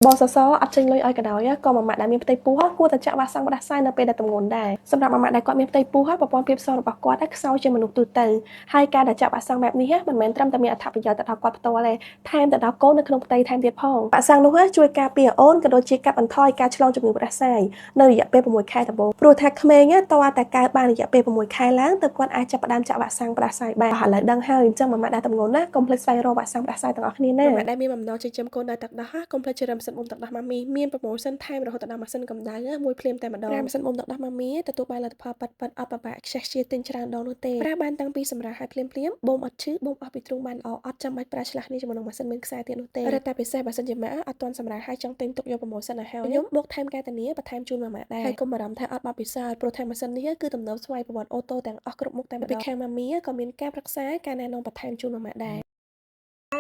បសសអត់ចេញលុយឲ្យក៏ដោយក៏ម៉ាម៉ាក់ដែលមានផ្ទៃពោះគួរតែចាក់វ៉ាក់សាំងផ្ដាសាយនៅពេលដែលទម្ងន់ដែរសម្រាប់ម៉ាម៉ាក់ដែលគាត់មានផ្ទៃពោះប្រព័ន្ធភាពស៊ាំរបស់គាត់ខ្សោយជាងមនុស្សទូទៅហើយការដែលចាក់វ៉ាក់សាំងបែបនេះមិនមែនត្រឹមតែមានអត្ថប្រយោជន៍ទៅដល់គាត់ផ្ទាល់ទេថែមទៅដល់កូននៅក្នុងផ្ទៃថែមទៀតផងវ៉ាក់សាំងនោះជួយការពារអូនក៏ដូចជាកាត់បន្ថយការឆ្លងជំងឺផ្ដាសាយនៅរយៈពេល6ខែដំបូងព្រោះថាក្មេងតើតែកើតបានរយៈពេល6ខែឡើងទើបគាត់អាចចាប់ផ្ដើមចាក់វ៉ាក់សាំងផ្ដាសាយបានឥឡូវដឹងហើយអញ្ចឹងម៉ាម៉ាក់ដែលទម្ងន់ណាកុំភ្លេចស្វែងរកវ៉ាក់សាំងផ្ដាសាយទាំងអស់គ្នាណាម៉ាម៉ាក់ដែលមានបំណងចិញ្ចឹមកូនដោយទឹកដោះកុំភ្លេចជ្រើសរើសម៉ាស៊ីនបូមទឹកដោះម៉ាមីមាន promotion ថែមរហូតដល់ម៉ាស៊ីនកម្ដៅមួយភ្លាមតែម្ដងប្រើម៉ាស៊ីនបូមទឹកដោះម៉ាមីទទួលបានលទ្ធផលប៉ិតៗអត់ពិបាកខ្ជះខ្ជាយទិញច្រើនដងនោះទេប្រើបានតាំងពីសម្រាប់ឲ្យភ្លាមភ្លាមបូមអត់ឈឺបូមអស់ពីទ្រូងបានល្អអត់ចាំបាច់ប្រើឆ្លាស់នេះជាមួយនឹងម៉ាស៊ីនមានខ្សែទៀតនោះទេរឹតតែពិសេសបើសិនជាម៉ាក់អត់ទាន់សម្រាប់ឲ្យចង់ទិញទុកយក promotion ឲ្យហើយខ្ញុំបូកថែមការធានាបន្ថែមជូនម៉ាម៉ាដែរហើយកុំបារម្ភថាអត់បទពិសោធន៍ព្រោះថាម៉ាស៊ីននេះគឺទំនើបស្វ័យប្រវត្តិ auto ទាំងអស់គ្រប់មុខតែម្ដងពីខាងម៉ាមីក៏មានការប្រឹក្សាការណែនាំបន្ថែមជូនម៉ាម៉ាដែរ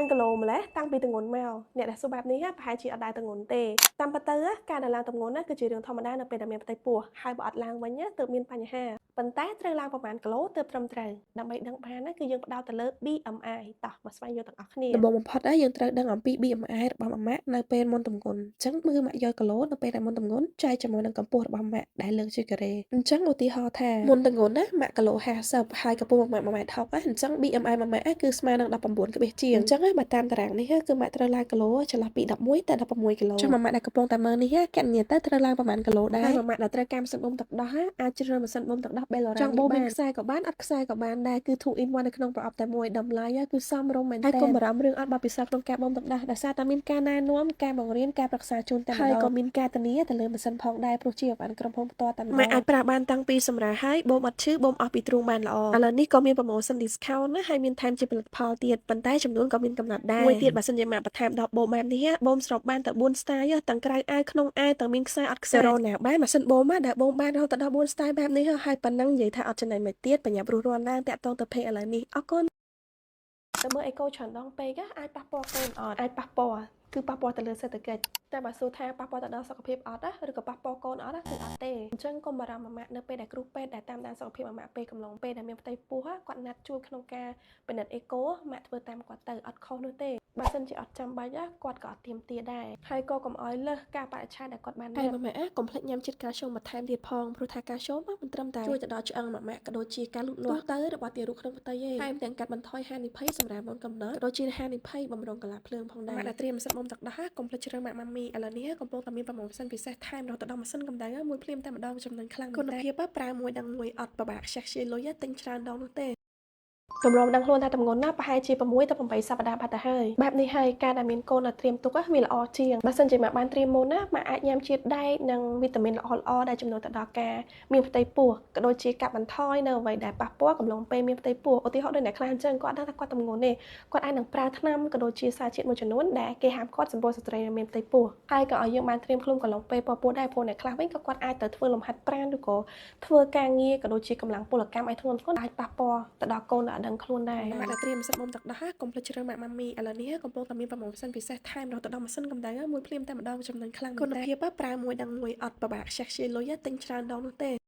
ឡើងគីឡូម្លេះតាំងពីទម្ងន់មកអ្នកដែលសួរបែបនេះប្រហែលជាអត់ដែលទម្ងន់ទេតាមពិតទៅការដែលឡើងទម្ងន់គឺជារឿងធម្មតានៅពេលដែលមានផ្ទៃពោះហើយបើអត់ឡើងវិញទើបមានបញ្ហាប៉ុន្តែត្រូវឡើងប្រមាណគីឡូទើបត្រឹមត្រូវដើម្បីដឹងបានគឺយើងផ្ដោតទៅលើ BMI តោះមកស្វែងយល់ទាំងអស់គ្នា ដំបូងបំផុតយើងត្រូវដឹងអំពី BMI របស់ម៉ាក់នៅពេលមុនទម្ងន់អញ្ចឹងគឺម៉ាក់យកគីឡូនៅពេលដែលមុនទម្ងន់ចែកជាមួយនឹងកម្ពស់របស់ម៉ាក់ដែលលើកជាការ៉េអញ្ចឹងឧទាហរណ៍ថាមុនទម្ងន់ណាម៉ាក់គីឡូ50ហើយកម្ពស់ម៉ាក់1ម៉ែត្រ60អញ្ចឹង BMI ម៉ាក់គឺស្មើនឹង19ក្បៀសជាងអញ្ចឹងបើតាមតារាងនេះគឺម៉ាក់ត្រូវឡើងគីឡូចន្លោះពី11ទៅ16គីឡូចុះម៉ាក់ដែលកំពុងតែមើលនេះកណនីទៅត្រូវឡើងប្រហែលគីឡូដែរ ហើយម៉ាម៉ាក់ដែលត្រូវការម៉ាស៊ីនបូមទឹកដោះអាចជ្រើសរើសម៉ាស៊ីនបូមទឹកដោះ Bellora ចង់បូមមានខ្សែក៏បានអត់ខ្សែក៏បានដែរគឺ 2 in 1នៅក្នុងប្រអប់តែមួយតម្លៃគឺសមរម្យមែនទែនហើយកុំបារម្ភរឿងអត់បទពិសោធន៍ក្នុងការបូមទឹកដោះដោយសារតែមានការណែនាំការបង្រៀនការប្រឹក្សាជូនតែម្ដងហើយក៏មានការធានាទៅលើម៉ាស៊ីនផងដែរព្រោះជាអវ៉ាន់ក្រុមហ៊ុនផ្ទាល់តែម្ដងម៉ាក់អាចប្រើបានតាំងពីសម្រាប់ហើយបូមអត់ឈឺបូមអស់ពីទ្រូងបានល្អឥឡូវនេះក៏មាន promotion discount ណាហើយមានថែមជាផលិតផលទៀតប៉ុន្តែចំនួនក៏មានកំណត់ដែរមួយទៀតបើសិនជាម៉ាក់បន្ថែមដល់បូមបែបនេះបូមស្របបានទៅ4 style ទាំងក្រៅអាវក្នុងអាវទាំងមានខ្សែអត់ខ្សែរណាបានម៉ាស៊ីនបូមដែលបូមបានរហូតដល់4 style បែបនេះហើយប៉ុណ្ណឹងនិយាយថាអត់ចំណេញមិនទៀតបញ្ញាប់រស់រាន់ឡើងតាក់ទងទៅ page ឥឡូវនេះអរគុណ តែមើលអេកូច្រើនដងពេកអាចប៉ះពាល់កូនអត់អាចប៉ះពាល់គឺប៉ះពាល់ទៅលើសេដ្ឋកិច្ចតែបើសួរថាប៉ះពាល់ទៅដល់សុខភាពអត់ណាឬក៏ប៉ះពាល់កូនអត់ណាគឺអត់ទេអញ្ចឹងកុំបារម្ភម៉ាម៉ាក់នៅពេលដែលគ្រូពេទ្យដែលតាមដានសុខភាពម៉ាម៉ាក់ពេលកំឡុងពេលដែលមានផ្ទៃពោះគាត់ណាត់ជួយក្នុងការពិនិត្យអេកូម៉ាក់ធ្វើតាមគាត់ទៅអត់ខុសនោះទេបើសិនជាអត់ចាំបាច់គាត់ក៏អត់ទាមទារដែរហើយក៏កុំឲ្យលើសការបរិច្ឆេទដែលគាត់បាន ហើយម៉ាម៉ាក់កុំភ្លេចញ៉ាំជាតិកាល់ស្យូមបន្ថែមទៀតផងព្រោះថាកាល់ស្យូមមិនត្រឹមតែជួយទៅដល់ឆ្អឹងម៉ាម៉ាក់ក៏ដូចជាការលូតលាស់ទៅរបស់ទារកក្នុងផ្ទៃទេថែមទាំងកាត់បន្ថយហានិភ័យសម្រាប់មុនកំណត់ក៏ដូចជាហានិភ័យបំរុងកាឡាភ្លើងផងដែរម៉ាក់ដែលត្រៀមម៉ាស៊ីនបូមទឹកដោះកុំភ្លេចជ្រើសម៉ាក់ម៉ាមីឥឡូវនេះកំពុងតែមាន promotion ពិសេសថែមរហូតដល់ម៉ាស៊ីនកម្ដៅមួយភ្លាមតែម្ដងចំណេញខ្លាំងគុណភាពប្រើមួយដឹងមួយអត់ពិបាកខ្ជះខ្ជាយលុយទិញច្រើនដងនោះទេ ទម្រាំដឹងខ្លួនថាទម្ងន់ណាប្រហែលជា6ទៅ8សប្តាហ៍បាត់ទៅហើយបែបនេះហើយការដែលមានកូនដែលត្រៀមទុកវាល្អជាងបើសិនជាម៉ាក់បានត្រៀមមុនណាម៉ាក់អាចញ៉ាំជាតិដែកនិងវីតាមីនល្អៗដែលជំនួយទៅដល់ការមានផ្ទៃពោះក៏ដូចជាកាត់បន្ថយនៅអ្វីដែលប៉ះពាល់កំឡុងពេលមានផ្ទៃពោះឧទាហរណ៍ដូចអ្នកខ្លះអញ្ចឹងគាត់ដឹងថាគាត់ទម្ងន់ទេគាត់អាចនឹងប្រើថ្នាំក៏ដូចជាសារជាតិមួយចំនួនដែលគេហាមឃាត់ចំពោះស្ត្រីដែលមានផ្ទៃពោះហើយក៏ឲ្យយើងបានត្រៀមខ្លួនកន្លងពេលពោះដែរព្រោះអ្នកខ្លះវិញក៏គាត់អាចទៅធ្វើលំហាត់ប្រាណឬក៏ធ្វើការងារក៏ដូចជាកម្លាំងពលកម្មឲ្យធ្ងន់ធ្ងរអាចប៉ះពាល់ទៅដល់កូនដែលអត់ដឹងខ្លួនដែរ ម៉ាក់ដែលត្រៀមម៉ាស៊ីនបូមទឹកដោះកុំភ្លេចជ្រើសម៉ាក់ម៉ាមីឥឡូវនេះកំពុងតែមាន promotion ពិសេសថែមរហូតដល់ម៉ាស៊ីនកម្ដៅមួយភ្លាមតែម្ដងចំណេញខ្លាំងគុណភាពប្រើមួយដឹងមួយអត់ពិបាកខ្ជះខ្ជាយលុយទិញច្រើនដងនោះទេ